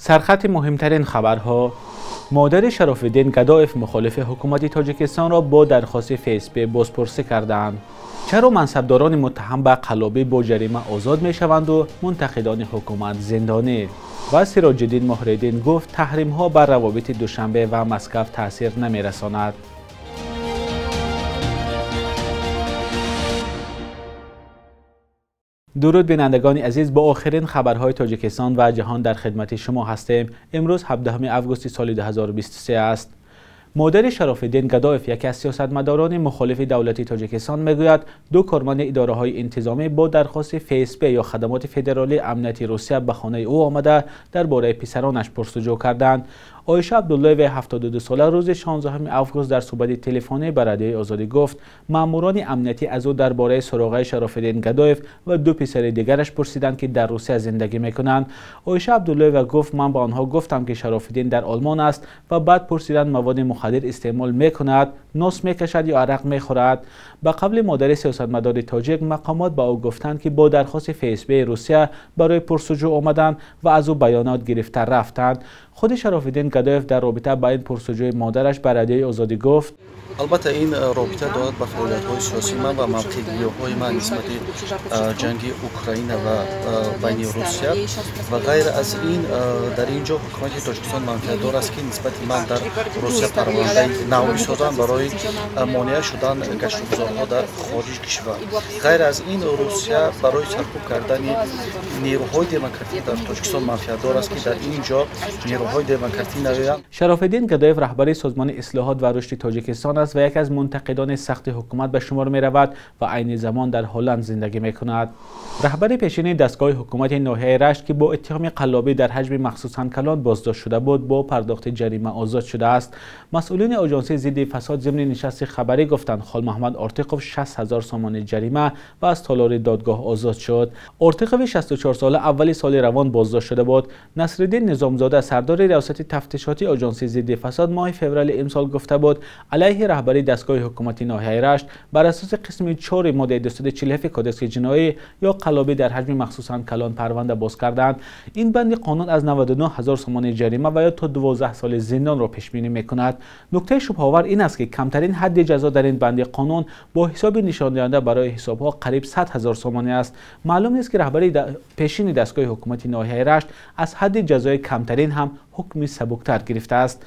Сархати муҳимтарин хабарҳо. Модари Шарофиддин Гадоев мухолифи ҳукумати Тоҷикистонро бо дархости ФСБ бозпурсӣ карданд. Чаро мансабдорони муттаҳам ба қаллобӣ бо ҷарима озод мешаванду мунтақидони ҳукумат зиндонӣ? Ва Сироҷиддин Муҳриддин гуфт, таҳримҳо бар равобити Душанбе ва Москав таъсир намерасонад. Дуруд бинандагони азиз, бо охирин хабарҳои Тоҷикистон ва ҷаҳон дар хидмати шумо ҳастем. Имрӯз 17 августи соли 2023 аст. Модари Шарофиддин Гадоев, яке аз сиёсатмадорони мухолифи давлати Тоҷикистон, мегӯяд ду корманди идораҳои интизомӣ бо дархости ФСБ ё Хадамоти Федералии Амнияти Русия ба хонаи ӯ омада дар бораи писаронаш пурсуҷӯ карданд. Оиша Абдуллоева 72 сола рӯзи 16 август дар суҳбати телефонӣ ба Радиои Озодӣ гуфт, маъмурони амниятӣ аз ӯ дар бораи суроғаи Шарофиддин Гадоев ва ду писари дигараш пурсиданд, ки дар Русия зиндагӣ мекунанд. Оиша Абдуллоева гуфт, ман ба онҳо гуфтам, ки Шарофиддин дар Олмон аст ва баъд пурсиданд маводи мухаддир истеъмол мекунад, нос мекашад ё арақ мехӯрад. Ба қавли модари сиёсатмадори тоҷик, мақомот ба ӯ гуфтанд, ки бо дархости ФСБ Русия барои пурсуҷӯ омаданд ва аз ӯ баёнот гирифта рафтанд. Худи Шарофиддин Гадоев дар робита ба ин пурсуҷӯи модараш ба Радиои Озодӣ гуфт: албатта ин робита дорад ба фаъолиятҳои сиёсии ман ва мавқеъгириҳои ман нисбати ҷанги Украина ва байни Русия ва ғайр аз ин дар ин ҷо ҳукумати Тоҷикистон манфиатдор аст, ки нисбати ман дар Русия парвандаи нав бисозанд барои монеа шудан гаштугузорҳо дар хориҷи кишвар. Ғайр аз ин Русия барои саркӯб кардани нерӯҳои демократӣ дар Тоҷикистон манфиатдор аст, ки дар ин ҷо нерӯҳои демократӣ наоянд. Шарофиддин Гадоев раҳбари Созмони ислоҳот ва рушди Тоҷикистон аст ва яке аз мунтақидони сахти ҳукумат ба шумор меравад ва айни замон дар Ҳолланд зиндагӣ мекунад. Раҳбари пешини дастгоҳи ҳукумати ноҳияи Рашт, ки бо иттиҳоми қаллобӣ дар ҳаҷми махсусан калон боздошт шуда буд, бо пардохти ҷарима озод шудааст. Масъулини оҷонсии зидди фасод зимни нишасти хабарӣ гуфтанд, Холмаҳмад Ортиқов 60 ҳазор сомонӣ ҷарима ва аз толори додгоҳ озод шуд. Ортиқови 64 сола аввали соли равон боздошт шуда буд. Насриддин Низомзода, сардори риёсати тафтишотии оҷонсии зидди фасод, моҳи феврали имсол гуфта буд, алайҳи раҳбари дастгоҳи ҳукумати ноҳияи Рашт бар асоси қисми 4 моддаи 247 кодекси ҷиноӣ ё қаллобӣ дар ҳаҷми махсусан калон парванда боз карданд. Ин банди қонун аз 99 ҳазор сомонӣ ҷарима ва ё то 12 соли зиндонро пешбинӣ мекунад. Нуктаи шубҳаовар ин аст, ки камтарин ҳадди ҷазо дар ин банди қонун бо ҳисоби нишондиҳанда барои ҳисобҳо қариб 100 ҳазор сомонӣ аст. Маълум нест, ки раҳбари пешини дастгоҳи ҳукумати ноҳияи Рашт аз ҳадди ҷазои камтарин ҳам ҳукми сабуктар гирифтааст.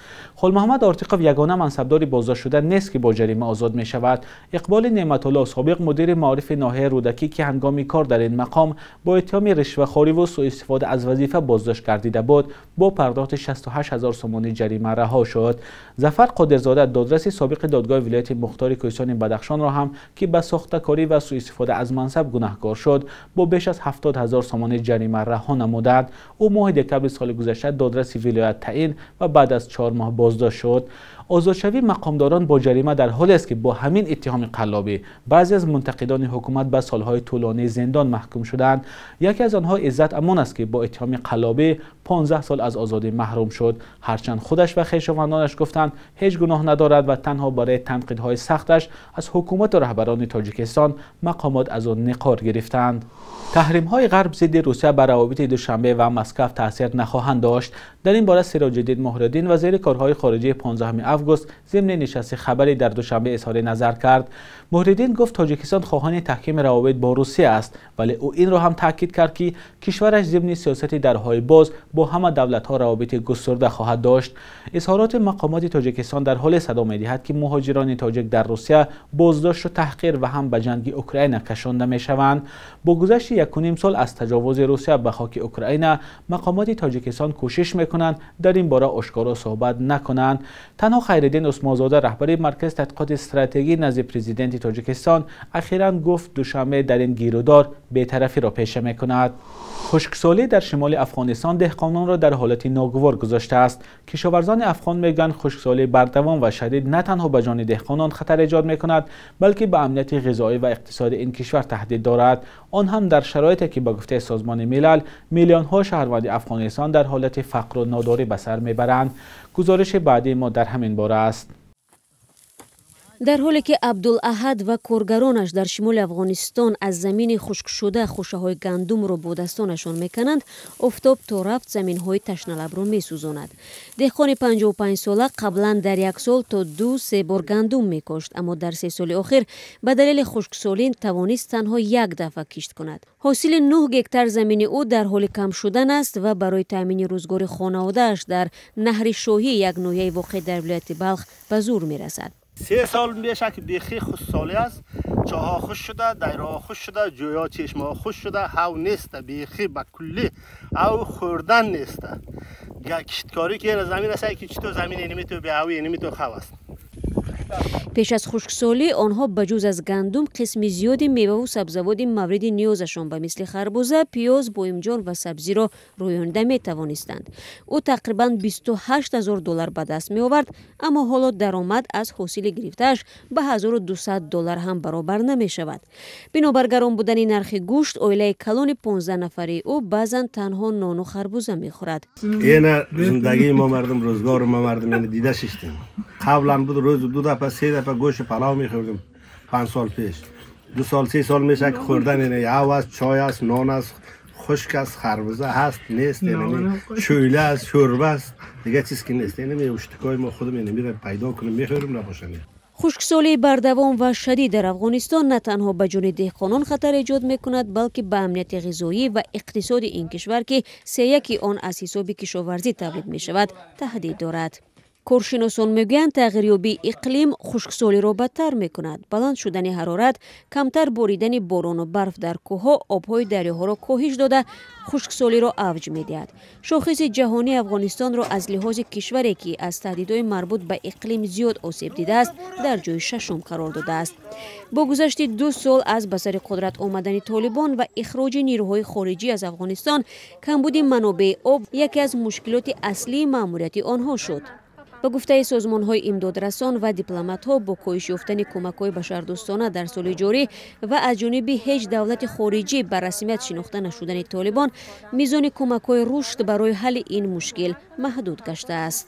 Холмаҳмад Ортиқов ягона мансабдори боздоштшуда нест, ки бо ҷарима озод мешавад. Иқболи Неъматулло, собиқ мудири маорифи ноҳияи Рӯдакӣ, ки ҳангоми кор дар ин мақом бо иттиҳоми ришвахорӣ ва суистифода аз вазифа боздошт гардида буд, бо пардохти 68 ҳазор сомонӣ ҷарима раҳо шуд. Зафар Қодирзода, додраси собиқи додгоҳи вилояти Мухтори Кӯҳистони Бадахшонро ҳам, ки ба сохтакорӣ ва суистифода аз мансаб гунаҳкор шуд, бо беш аз 70 ҳазор сомонӣ ҷарима раҳо намуданд. Ӯ моҳи декабри соли гузашта додраси вилоят таъин ва баъд аз 4 моҳ боздошт шуд. Озодшавии мақомдорон бо ҷарима дар ҳолест, ки бо ҳамин иттиҳоми қаллобӣ баъзе аз мунтақидони ҳукумат ба солҳои тӯлонии зиндон маҳкум шуданд. Яке аз онҳо Иззат Амон аст, ки бо иттиҳоми қаллобӣ 15 сол аз озодӣ маҳрум шуд. Ҳарчанд худаш ва хешовандонаш гуфтанд, ҳеҷ гуноҳ надорад ва танҳо барои танқидҳои сахташ аз ҳукумат ва раҳбарони Тоҷикистон мақомот аз ӯ нақор гирифтанд. Таҳримҳои ғарб зидди Русия бар равобити Душанбе ва Москав таъсир нахоҳанд дошт. Дар ин бора Сироҷиддин Муҳриддин, вазири корҳои хориҷӣ, 15 август зимни нишасти хабарӣ дар Душанбе изҳори назар кард. Муҳриддин гуфт, Тоҷикистон хоҳони таҳкими равобит бо Русия аст, вале ӯ инро ҳам таъкид кард, ки кишвараш зимни сиёсати дарҳои боз бо ҳама давлатҳо равобити густурда хоҳад дошт. Изҳороти мақомоти Тоҷикистон дар ҳоле садо медиҳад, ки муҳоҷирони тоҷик дар Русия боздошту таҳқир ва ҳам ба ҷанги Украина кашонда мешаванд. Бо гузашти 1.5 сол аз таҷовузи Русия ба хоки Украина, мақомоти Тоҷикистон кӯшиш мекунанд дар ин бора ошкоро суҳбат накунанд. Танҳо Хайриддин Усмонзода, раҳбари маркази тадқиқоти стратегӣ назди президенти Тоҷикистон, ахиран гуфт, Душанбе дар ин гирудор бетарафиро пеша мекунад. Хушксолӣ дар шимоли Афғонистон деҳқононро дар ҳолати ногувор гузоштааст. Кишоварзони афғон мегӯянд, хушксолӣ бардавом ва шадид на танҳо ба ҷони деҳқонон хатар эҷод мекунад, балки ба амнияти ғизоӣ ва иқтисоди ин кишвар таҳдид дорад. Он ҳам дар шароите, ки ба гуфтаи Созмони Милал миллионҳо шаҳрванди Афғонистон дар ҳолати фақру нодорӣ ба сар мебаранд. Гузориши баъдии мо дар ҳамин бора аст. Дар ҳоле ки Абдулаҳад ва коргаронаш дар шимоли Афғонистон аз замини хушкшуда хӯшаҳои гандумро бо дастонашон мекананд, офтоб то рафт заминҳои ташналабро месӯзонад. Деҳқони 55-сола қаблан дар як сол то 2-3 бор гандум мекошт, аммо дар 3 соли охир ба далели хушксолӣ тавонист танҳо як дафъа кишт кунад. Ҳосили 9 гектар замини ӯ дар ҳоли кам шудан аст ва барои таъмини рӯзгори хонаводааш дар наҳри Шоҳӣ, як ноҳияи воқеъ дар вилояти Балх, ба зур мерасад. 3 сол меша ки бехи хушксолӣ аст, чоҳҳо хушк шуда, дайраҳо хушк шуда, ҷӯйҳо, чешмаҳо хушк шуда, ҳав нест, бехи ба куллӣ ав хӯрдан нест. Кишткорӣ ки замин аст, ки чито замин инамиту беавӣ инамиту хав аст. Пеш аз хушксолӣ онҳо ба ҷуз аз гандум қисми зиёди меваву сабзаводи мавриди ниёзашон ба мисли харбуза, пиёз, боимҷон ва сабзиро рӯёнида метавонистанд. Ӯ тақрибан 28 000 доллар ба даст меовард, аммо ҳоло даромад аз ҳосили гирифтааш ба 1200 доллар ҳам баробар намешавад. Бинобар гарон будани нархи гӯшт, оилаи калони 15 нафарии ӯ баъзан танҳо нону харбуза мехӯрад. Ена зиндагии мо мардум, рӯзгори мо мардум дида шиштем. Қаблан буд рӯз 2 дафъа 3 дафъа гӯшт палав мехӯрдем. 5 сол пеш 2 сол 3 сол меша ки хӯрдан ине ав аст, чой аст, нон аст, хушк аст, харбуза ҳаст, нест, шӯйла аст, шӯрба аст, дигар чиз ки нест. Ине уштикои мо худам ине мира пайдо кунем, мехӯрем, набошад. Хушксолии бардавом ва шадид дар Афғонистон на танҳо ба ҷони деҳқонон хатар эҷод мекунад, балки ба амнияти ғизоӣ ва иқтисоди ин кишвар, ки сеяки он аз ҳисоби кишоварзӣ тавлид мешавад, таҳдид дорад. Коршиносон мегӯянд, тағйирёбии иқлим хушксолиро бадтар мекунад. Баланд шудани ҳарорат, камтар боридани борону барф дар кӯҳҳо обҳои дарёҳоро коҳиш дода, хушксолиро авҷ медиҳад. Шохиси ҷаҳонии Афғонистонро аз лиҳози кишваре, ки аз таҳдидҳои марбут ба иқлим зиёд осеб дидааст, дар ҷои шашум қарор додааст. Бо гузашти 2 сол аз ба сари қудрат омадани Толибон ва ихроҷи нирӯҳои хориҷӣ аз Афғонистон, камбуди манобеи об яке аз мушкилоти аслии маъмурияти онҳо шуд. Ба гуфтаи созмонҳои имдодрасон ва дипломатҳо, бо коҳиш ёфтани кӯмакҳои башардӯстона дар соли ҷорӣ ва аз ҷониби ҳеҷ давлати хориҷӣ ба расмият шинохта нашудани Толибон, мизони кӯмакҳои рушд барои ҳалли ин мушкил маҳдуд гаштааст.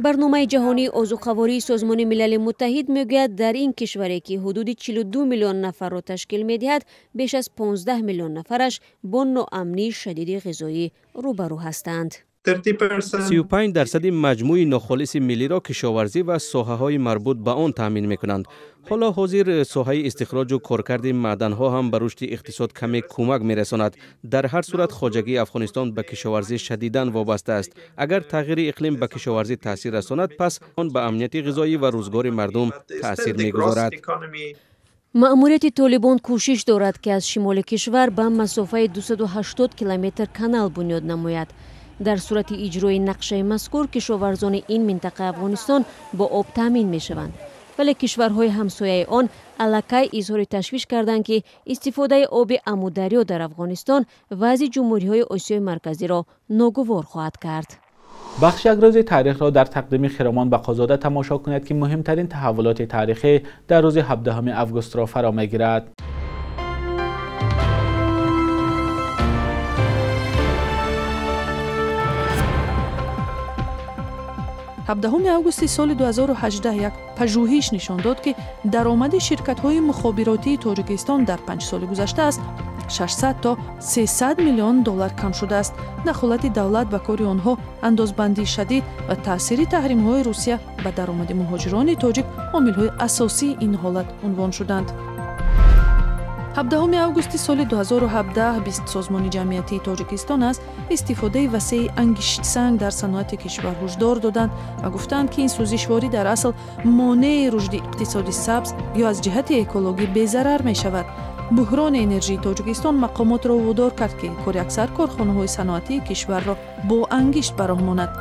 Барномаи ҷаҳонии озуқавории Созмони Милали Муттаҳид мегӯяд, дар ин кишваре, ки ҳудуди 42 миллион нафарро ташкил медиҳад, беш аз 15 миллион нафараш бо ноамнии шадиди ғизоӣ рӯбарӯ ҳастанд. 35% маҷмӯи нохолиси миллиро кишоварзӣ ва соҳаҳои марбут ба он таъмин мекунанд. Ҳоло ҳозир соҳаи истихроҷу коркарди маъданҳо ҳам ба рушди иқтисод каме кӯмак мерасонад. Дар ҳар сурат хоҷагии Афғонистон ба кишоварзӣ шадидан вобаста аст. Агар тағйири иқлим ба кишоварзӣ таъсир расонад, пас он ба амнияти ғизоӣ ва рӯзгори мардум таъсир мегузорад. Маъмурияти Толибон кӯшиш дорад, ки аз шимоли кишвар ба масофаи 280 километр канал бунёд намояд. Дар сурати иҷрои нақшаи мазкур, кишоварзони ин минтақаи Афғонистон бо об таъмин мешаванд. Вале кишварҳои ҳамсояи он аллакай изҳори ташвиш карданд, ки истифодаи оби Амударё дар Афғонистон вазъи ҷумҳуриҳои Осиёи Марказиро ногувор хоҳад кард. Бахши як рӯзи таърихро дар тақдими Хиромон Бақозода тамошо кунед, ки муҳимтарин таҳаввулоти таърихӣ дар рӯзи 17 августро фаро мегирад. 17 августи соли 2018 як пажӯҳиш нишон дод, ки даромади ширкатҳои мухобиротии Тоҷикистон дар 5 соли гузашта аз 600 то 300 миллион доллар кам шудааст. Дахолати давлат ба кори онҳо, андозбандии шадид ва таъсири таҳримҳои Русия ба даромади муҳоҷирони тоҷик омилҳои асосии ин ҳолат унвон шуданд. 17 августи соли 2017 20 созмони ҷамъиятии Тоҷикистон аз истифодаи васеи ангиштсанг дар саноати кишвар ҳушдор доданд ва гуфтанд, ки ин сӯзишворӣ дар асл монеи рушди иқтисоди сабз ё аз ҷиҳати экологӣ безарар мешавад. Буҳрони энержии Тоҷикистон мақомотро водор кард, ки кори аксар корхонаҳои саноатии кишварро бо ангишт ба роҳ монад.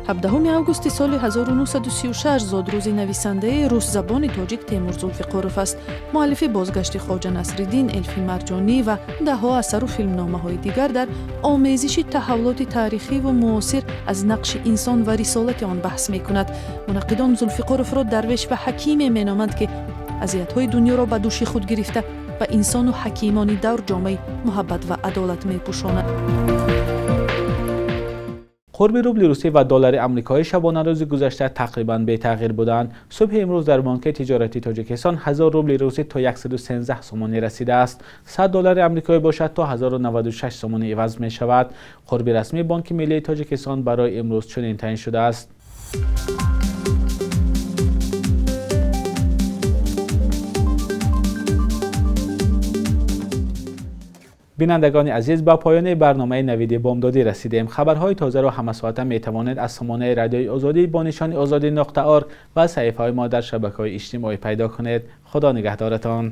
17 августи соли 1936 зодрӯзи нависандаи русзабони тоҷик Темур Зулфиқоров аст. Муаллифи бозгашти Хоҷа Насриддин, Элфи Марҷонӣ ва даҳҳо асару филмномаҳои дигар дар омезиши таҳаввулоти таърихиву муосир аз нақши инсон ва рисолати он баҳс мекунад. Мунаққидон Зулфиқоровро дарвеш ва ҳакиме меноманд, ки азиятҳои дунёро ба дӯши худ гирифта ба инсону ҳакимони давр ҷомаи муҳаббат ва адолат мепӯшонад. Қурби рубли русӣ ва доллари амрикоӣ шабонарӯзи гузашта тақрибан бетағйир буданд. Субҳи имрӯз дар Бонки тиҷоратии Тоҷикистон 1000 рубли русӣ то 113 сомонӣ расидааст. 100 доллари амрикоӣ бошад то 1096 сомонӣ иваз мешавад. Қурби расмии Бонки миллии Тоҷикистон барои имрӯз чунин таъин шудааст. Бинандагони азиз, ба поёни барномаи Навиди Бомдодӣ расидем. Хабарҳои тозаро ҳамасоата метавонед аз сомонаи Радиои Озодӣ бо нишони озодӣ.org ва саҳифаҳои мо дар шабакаҳои иҷтимоӣ пайдо кунед. Худо нигаҳдоратон.